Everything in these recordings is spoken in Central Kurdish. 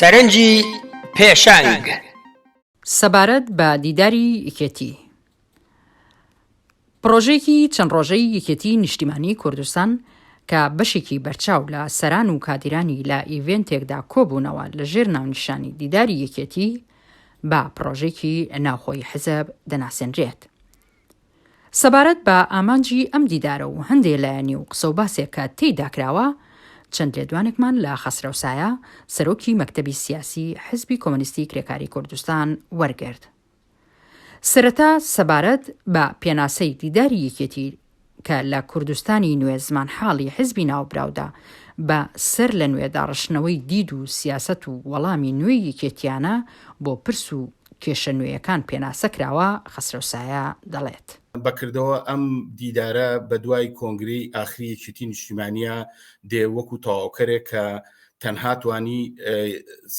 سەرنجی پێشەنگ. سەبارەت بە دیداری یەکێتی. پڕۆژەیەکی چەند ڕۆژەی یەکێتی نیشتیمانی کوردستان کە بەشێکی بەرچاو لە سەران و کادیرانی لە ئیڤێنتێکدا کۆبوونەوە لە ژێر ناونیشانی دیداری یەکێتی بە پڕۆژەیەکی ناوخۆیی حزب دەناسێنرێت. سەبارەت بە ئامانجی ئەم دیدارە و هەندێ لایەنی و قسەوباسێک کە تێیدا کراوە، چەند لێدوانێکمان لە خەسرەو سایە، سەرۆکی مەکتەبی سیاسی حزبی کۆمۆنیستی کرێکاری کوردستان وەرگرت. سەرەتا سەبارەت بە پێناسەی دیداری یەکێتی کە لە کوردستانی نوێ زمانحاڵی حزبی ناوبراودا بە سەر لە نوێ داڕشتنەوەی دید و سیاسەت و وەڵامی نوێی یەکێتیانە بۆ پرس و کێشە نوێیەکان پێناسە کراوە، خەسرەو سایە دەڵێت. بەکردەوە ئەم دیدارە بەدوای کۆنگرەی ئاخری یەکێتی نیشتیمانیا دێ وەکو تەواوکەرێک کە تەنها توانی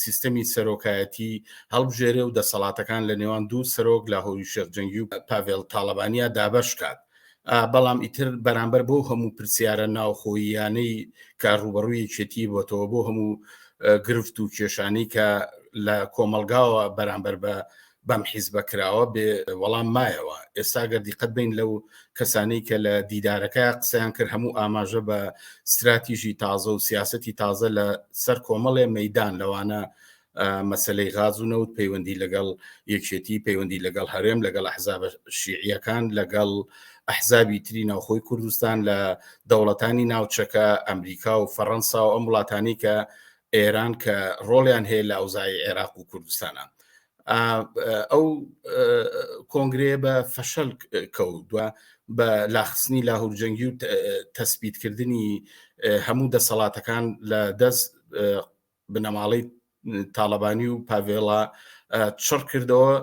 سیستەمی سەرۆکایەتی هەڵبژێرێ و دەسەڵاتەکان لە نێوان دوو سەرۆک لاهوری شێخ جەنگی و پاڤێڵ تاڵەبانیا دابەش کات. بەڵام ئیتر بەرامبەر بۆ هەموو پرسیارە ناوخۆییانەی کە ڕوبەڕووی یەکێتی بۆتەوە بۆ هەموو گرفت و کێشانەی کە لە کۆمەلگاوە بەرامبەر بە بەم حیزبە کراوە بێ وەڵام مایەوە ئێستا گەر دیقەت بین لەو کەسانی کە لە دیدارەکە قسەیان کرد هەموو ئاماژە بە ستراتیژی تازە و سیاستی تازە لە سەر کۆمەڵێ مەدان لەوانە مەسەلەی غاز و نەوت، پەیوەندی لەگەڵ یەکێتی، پەیوەندی لەگەڵ هەرێم، لەگەڵ ئەحزابە شیعیەکان، لەگەڵ ئەحزابی تری ناوخۆی کوردستان، لە دەوڵەتانی ناوچەکە، ئەمریکا و فەڕەنسا و ئەم وڵاتانی کە ئێران کە ڕۆڵیان هەیە لە ئەوزای عێراق و کوردستانە. ئەو کۆنگرەیە بە فەشەل کەوتووە بە لاخستنی لاهور جەنگی و تەسبیتکردنی هەموو دەسەڵاتەکان لە دەست بنەماڵەی تاڵەبانی و پاڤێڵا چڕ کردەوە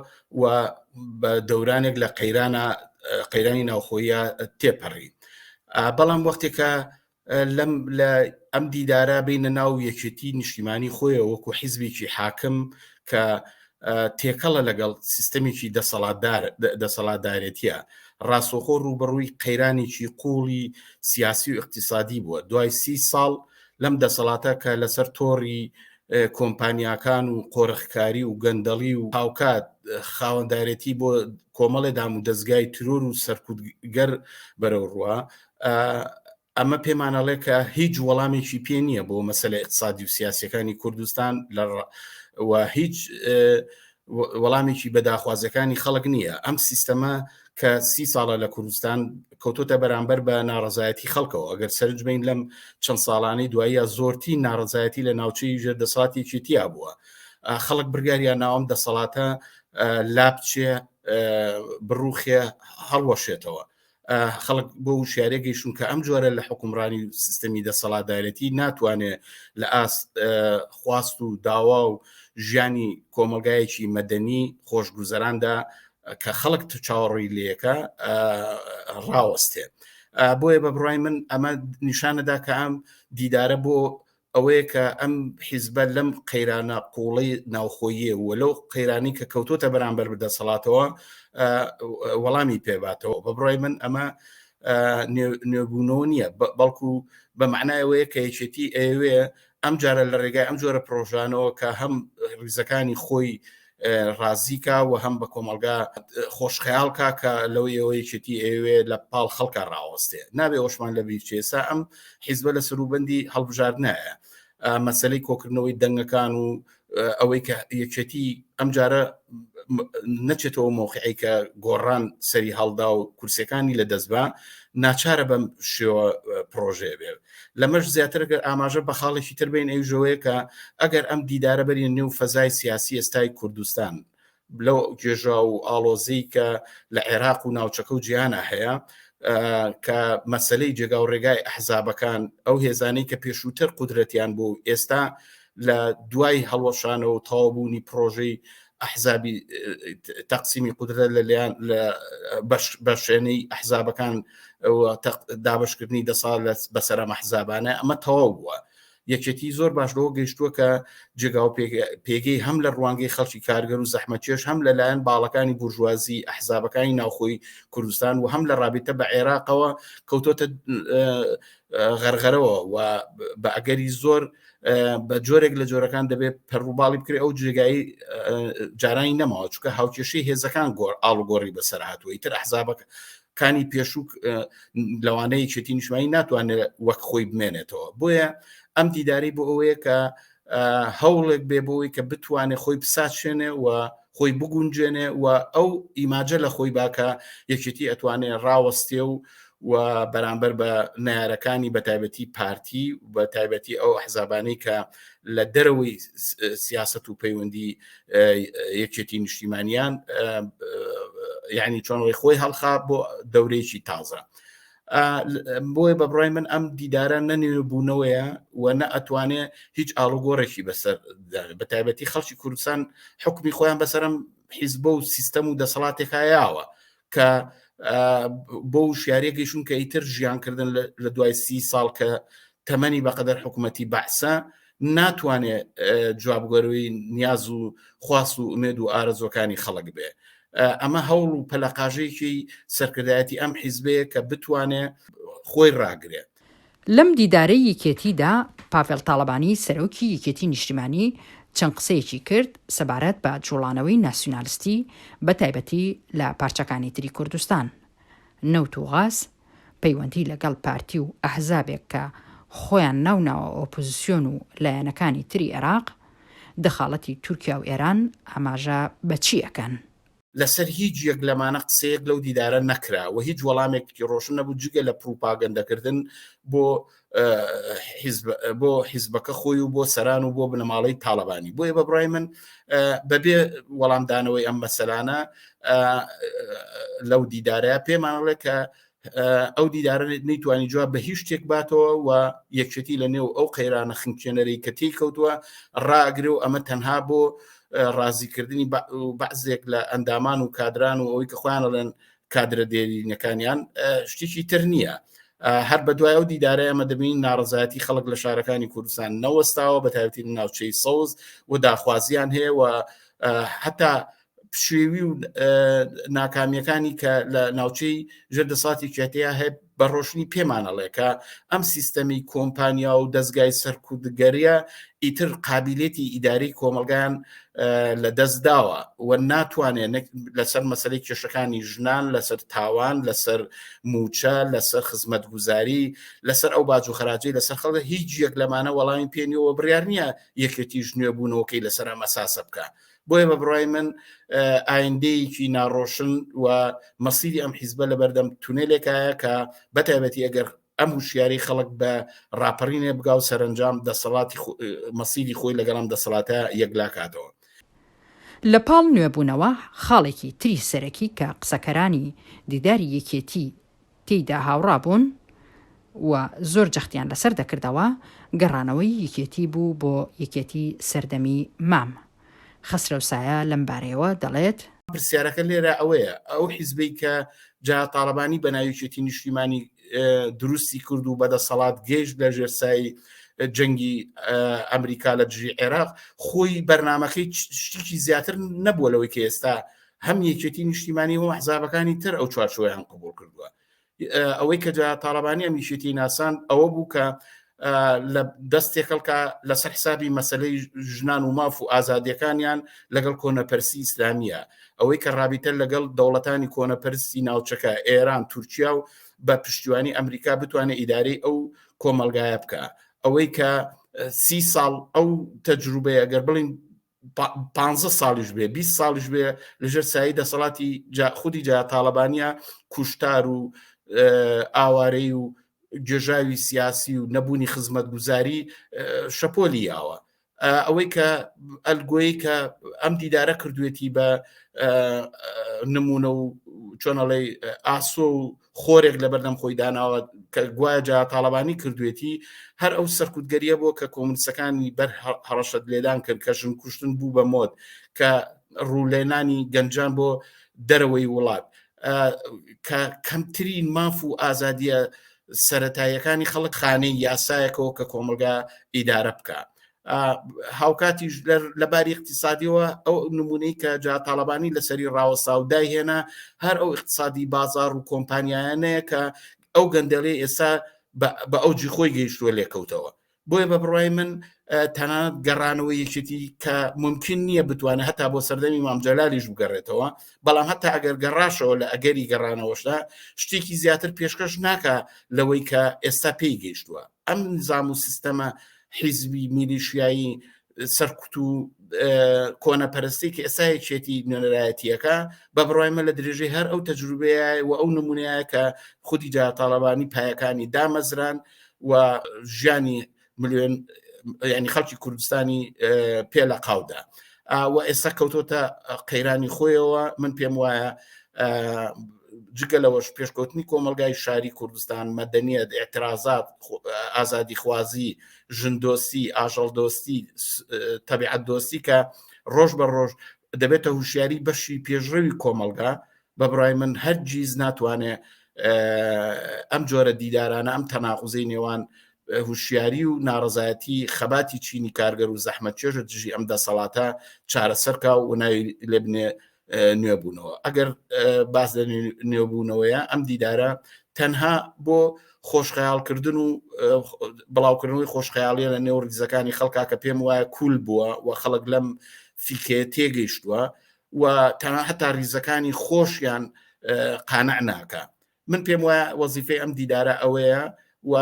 و بە دەورانێک لە قەیرانە قەیرانی ناوخۆیە تێپەڕی بەڵام وەختێکە لەم لە ئەم دیدارە بینە ناو یەکێتی نیشتیمانی خۆیە وەکو حیزبێکی حاکم کە تێکەڵە لەگەڵ سیستەمێکی دەسەڵاتدار دەسەڵاتدارێتیە ڕاستەوخۆ ڕووبەڕووی قەیرانێکی قوڵی سیاسی و اقتصادی بووە دوای سی ساڵ لەم دەسەڵاتە کە لەسەر تۆڕی کۆمپانیاکان و قۆرخکاری و گەندەڵی و هاوکات خاوەندارێتی بۆ کۆمەڵێ دام و دەستگای ترۆر و سەرکوتگەر بەرەو ڕوە ئەمە پێمانەڵێ کە هیچ وەڵامێکی پێ نییە بۆ مەسەلە اقتصادی و سیاسەکانی کوردستان لە و هیچ وەڵامێکی بە داخوازیەکانی خەڵک نییە ئەم سیستەمە کە سی ساڵە لە کوردستان کەوتۆتە بەرامبەر بە ناڕزایەتی خەڵکەوە ئەگەر سەرنج بین لەم چەند ساڵانەی دواییە زۆرتی ناڕزایەتی لە ناوچەی ژێر دەسەڵاتێکی تیا بووە خەڵک بڕیاریان ناوم دەسەڵاتە لابچێ بڕوخێ هەڵوەشێتەوە خەڵک بۆ وشیارێ گەیشتون کە ئەم جۆرە لە حکومڕانی و سیستەمی دەسەڵاتدارێتی ناتوانێت لە ئاست خواست و داوا و ژیانی کۆمەلگایەکی مەدەنی خۆشگوزەراندا کە خەڵک چاوەڕووی لەکە ڕاوەستێ بۆیە بە بڕای من ئەمە نیشانەدا کە ئەم دیدارە بۆ ئەوەیە کە ئەم حیزبە لەم قەیرانە قوڵەی ناوخۆییە و لەو قەیرانی کە کەوتۆتە بەرامبەر بە دەسەڵاتەوە وەڵامی پێباتەوە بە بڕای من ئەمە نوێبوونەوە نییە بەڵکو بە معنایەوەیە کە یەکێتی ئەوێ ئەم جارە لە ڕێگای ئەم جۆرە پرۆژانەوە کە هەم ریزەکانی خۆی ڕازیکا و هەم بە کۆمەڵگا خۆشخەیاڵکا کە لەوەی ئەوە یەکێتی ئەیەوێ لە پاڵ خەڵکا ڕاوەستێ نابێ ئەوشمان لە بیر چێسا ئەم حیزبە لە سەروبەندی هەڵبژاردنایە مەسلەی کۆکردنەوەی دەنگەکان و ئەوەی کە یەکێتی ئەم جارە نەچێتەوە مۆقعی کە گۆڕان سەری هەڵدا و کورسەکانی لە دەستبا ناچارە بەم شێوە پرۆژەیە بێ لەمەش زیاتر گەر ئاماژە بە خاڵێکی تر بین ئەویش ئەوەیە کە ئەگەر ئەم دیدارە بەرینە نێو فەزای سیاسی ئێستای کوردستان لەو گێژا و ئاڵۆزی کە لە عێراق و ناوچەکە و جیهانە هەیە کە مەسلەی جێگا و ڕێگای ئەحزابەکان ئەو هێزانەی کە پێشووتر قودرەتیان بوو ئێستا لە دوای هەڵوەشانەوە و تەواوبوونی پرۆژەی ئەحزابی تەقسیمی قودرەت لەلایەن لە بەشێنەی ئەحزابەکان دابشکردنی دەسا لە بەسەر ئەم ئەحزابانە ئەمە تەواو بووە. یەکێتی زۆر باش لەوە گەیشتووە کە جێگا و پێگەی هەم لە ڕوانگەی خەڵکی کارگەر و زەحمەتکێش هەم لەلایەن باڵەکانی بورژوازی ئەحزابەکانی ناوخۆی کوردستان و هەم لە ڕابیتە بە عێراقەوە کەوتۆتە غەرغەرەوە و بە ئەگەری زۆر بە جۆرێک لە جۆرەکان دەبێت پەروباڵی بکرێت ئەو جێگای جارانی نەماوە چونکە هاوکێشەی هێزەکان گۆر ئاڵوگۆڕی بەسەر هاتووە ئیتر ئەحزابەکە کانی پێشوو لەوانەیە یەکێتی نیشتمانی ناتوانێت وەک خۆی بمێنێتەوە بۆیە ئەم دیداری بۆ ئەوەیە کە هەوڵێک بێ بۆی کە بتوانێت خۆی بساچێنێ و خۆی بگونجێنێ و ئەو ئیماجە لە خۆی باکە یەکێتی ئەتوانێ ڕاوەستێ و و بەرامبەر بە نارەکانی بە تایبەتی پارتی بە تایبەتی ئەو حزابانەی کە لە دەرەوەی سیاست و پەیوەندی یەکێتی نیشتیمانیان یعنی چۆنەوەی خۆی هەڵخا بۆ دەورەیەکی تازە بۆیە بە بڕای من ئەم دیدارە نەنوێبوونەوەیە و نە ئەتوانێ هیچ ئاڵوگۆڕێکی بەسەر بە تایبەتی خەڵکی کوردستان حکومی خۆیان بەسەرم حیزبە و سیستەم و دەسەڵاتێکایەوە کە بۆ وشیاریە گەیشتون کە ئیتر ژیانکردن لە دوای سی ساڵ کە تەمەنی بەقەدەر حکوومەتی بەعسە ناتوانێت جوابگەروی نیاز و خواست و ئومێد و ئارەزوەکانی خەڵک بێ ئەمە هەوڵ و پەلەقاژێکی سەرکردایەتی ئەم حیزبەیە کە بتوانێ خۆی ڕاگرێت. لەم دیدارەی یەکێتیدا پاڤێڵ تاڵەبانی سەرۆکی یەکێتی نیشتیمانی چەند قسەیەکی کرد سەبارەت بە جوڵانەوەی ناسیونالستی بە تایبەتی لە پارچەکانی تری کوردستان، نەوت و غاز، پەیوەندی لەگەڵ پارتی و ئەحزابێک کە خۆیان ناوناوە ئۆپۆزسیۆن و لایەنەکانی تری عێراق، دەخاڵەتی تورکیا و ئێران ئاماژە بە چی ئەکەن؟ لەسەر هیچ یەک لەمانە قسەیەک لەو دیدارە نەکرا و هیچ وەڵامێکی ڕۆشن نەبوو جگە لە پروپاگەندەکردن بۆ بۆ حیزبەکە خۆی و بۆ سەران و بۆ بنەماڵەی تاڵەبانی بۆیە بە بڕای من بەبێ وەڵامدانەوەی ئەم مەسەلانە لەو دیدارە پێمانڵێ کە ئەو دیدارە نەیتوانی جواب بە هیچ شتێک باتەوە و یەکێتی لە نێو ئەو قەیرانە خنکێنەرەی کە تێی کەوتووە ڕاگرێ و ئەمە تەنها بۆ ڕازیکردنی بەعزێک لە ئەندامان و کادران و ئەوەی کە خۆیان ئەڵێن کادرە دێرینەکانیان شتێکی تر نییە. هەر بە دوای ئەو دیدارە ئەمە دەبین ناڕزایەتی خەڵک لە شارەکانی کوردستان نەوەستاوە بە تایبەتی لە ناوچەی سەوز و داخوازیان هەیە و حتا پشێوی و ناکامیەکانی کە لە ناوچەی ژێر دەساتی کێتەیە هەیە بە ڕۆشنی پێمانەڵێ کە ئەم سیستەمی کۆمپانیا و دەستگای سەرکوتگەریە ئیتر قابلێتی ئیداری کۆمەلگایان لە دەست داوە و ناتوانێت لەسەر مەسلەی کێشەکانی ژنان لەسەر تاوان لەسەر موچە لەسەر خزمەتگوزاری لەسەر ئەو باج و خراجی لەسەر خەڵک هیچ یەک لەمانە وەڵامی پێنیەوە بڕیار نییە یەکێتیش نوێبوونەوەکەی لەسەر ئەم ئەساسە بکە بۆیە بە بڕای من ئایندەیەکی ناڕۆشن و مەسیری ئەم حیزبە لە بەردەم تونێلێکایە کە بەتایبەتی ئەگەر ئەم هوشیاری خەڵک بە ڕاپەڕینێ بگا و سەرنجام دەسەڵاتی مەسیری خۆی لەگەڵم دەسەڵاتە یەکلاکاتەوە. لە پاڵ نوێبوونەوە خاڵێکی تری سەرەکی کە قسەکەرانی دیداری یەکێتی تێیدا هاوڕا بوون و زۆر جەختیان لەسەر دەکردەوە، گەڕانەوەی یەکێتی بوو بۆ یەکێتی سەردەمی مام. خەسرەو سایە لەم بارەیەوە دەڵێت. پرسیارەکە لێرە ئەوەیە، ئەو حیزبەی کە جا تاڵەبانی بە ناوی یەکێتی نیشتیمانی دروستی کرد و بەدەسەڵات گەیشت لە ژێر سای جەنگی ئەمریکا لە دژی عێراق، خۆی بەرنامەکەی شتێکی زیاتر نەبووە لەوەی کە ئێستا هەم یەکێتی نیشتیمانی و حزابەکانی تر ئەو چوارچۆیان قبول کردووە ئەوەی کە جا تاڵەبانی ئەم یەکێتی ناسان ئەوە بوو کە لە دەست تێکەڵکە لەسەر حسابی مەسلەی ژنان و ماف و ئازادیەکانیان لەگەڵ کۆنەپەرسی ئیسلامیە ئەوەی کە ڕابیتە لەگەڵ دەوڵەتانی کۆنەپەرستی ناوچەکە ئێران تورکیا و بە پشتیوانی ئەمریکا بتوانێت ئیدارەی ئەو کۆمەلگایە بکە ئەوەی کە سی ساڵ ئەو تەجروبەیە گەر بڵین پ ساڵیش بێ 20 ساڵیش بێ لەژێر سایی دەسەڵاتی خودی جا تاالبانە کوشتار و ئاوارەی و گێژاوی سیاسی و نەبوونی خزمەتگوزاری شەپۆلی یاوە ئەوەی کە ئەلگۆی کە ئەم دیدارە کردوێتی بە نمونە و چۆنەڵی ئاسۆ و خۆرێک لەبەردەم خۆی داناوە کە گوایە جا تاڵەبانی کردوێتی هەر ئەو سەرکوتگەریە بووە کە کۆمونیستەکانی بەر هەڕەشەت لێدان کرد کە ژن کوشتن بوو بە مۆد کە ڕوولێنانی گەنجان بۆ دەرەوەی وڵات کە کەمترین ماف و ئازادیە سەتاییەکانی خەڵک خانەی یاسایەکەوە کە کۆمەلگا ئیدارە بکە هاوکاتیش لە باری اقتصادیەوە ئەو نمونەی کە جا تاالبانی لەسەری ڕاوەسا و دایهێنا هەر ئەو اقتصادی بازار و کۆمپانیایانەیە کە ئەو گەندەڵی ئێستا بە ئەوجی خۆی گەیشتووە لێکەوتەوە بۆیە بە بڕای من تەنانەت گەڕانەوەی یەکێتی کە ممکن نییە بتوانێت هەتا بۆ سەردەمی مامجلالیش بگەڕێتەوە بەڵام هەتا ئەگەر گەڕاشەوە لە ئەگەری گەڕانەوەشدا شتێکی زیاتر پێشکەش ناکە لەوەی کە ئێستا پێی گەیشتووە ئەم نظام و سیستەمە حیزبی میلیشیایی سەرکوت و کۆنەپەرستی کە ئێستا یەکێتی نوێنەرایەتیەکە بە بڕای من لە درێژەی هەر ئەو تەجروبەیە و ئەو نمونەیە کە خودی جا تاڵەبانی پایەکانی دامەزران و ژیانی ملیۆن ینی خەڵکی کوردستانی پێ لە قاودا و ئێستا کەوتۆتە قەیرانی خۆیەوە من پێم وایە جگە لەوەش پێشکەوتنی کۆمەلگای شاری کوردستان مەدەنیەت اعترازات ئازادیخوازی ژندۆستی ئاژەڵدۆستی تەبیعەت دۆستی کە ڕۆژ بە ڕۆژ دەبێتە هوشیاری بەشی پێشڕەوی کۆمەلگا بە بڕای من هەرگیز ناتوانێ ئەم جۆرە دیدارانە ئەم تەناقوزەی نێوان هوشیاری و ناڕزایەتی خەباتی چینی کارگەر و زەحمەت چێژە دژی ئەم دەسەڵاتە چارەسەرکا و ناوی لێبنێ نوێبوونەوە ئەگەر باس لە نوێبوونەوەیە ئەم دیدارە تەنها بۆ خۆشخەیاڵکردن و بڵاوکردنەوەی خۆشخەیاڵیە لە نێو ریزەکانی خەڵکا کە پێم وایە کول بووە و خەڵک لەم فیکەیە تێگەیشتووە و تەنها هەتا ریزەکانی خۆشیان قانع ناکە من پێم وایە وەزیفەی ئەم دیدارە ئەوەیە و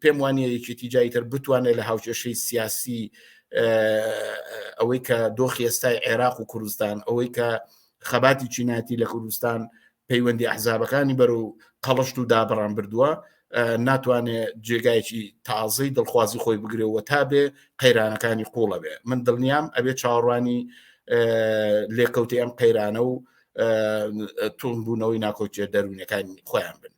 پێم وانە یەکێتی جایتر بتوانێت لە هاوکێشەی سیاسی ئەوەی کە دۆخی ئێستای عێراق و کوردستان ئەوەی کە خەباتی چینایەتی لە کوردستان پەیوەندی ئەحزابەکانی بەرەو قەڵشت و دابڕان بردووە ناتوانێت جێگایەکی تازەی دڵخوازی خۆی بگرێەوە تا بێ قەیرانەکانی قوڵە بێ من دڵنیام ئەبێ چاوەڕوانی لێکەوتی ئەم قەیرانە و توندبوونەوەی ناکۆکیە دەروونەکانی خۆیان بن.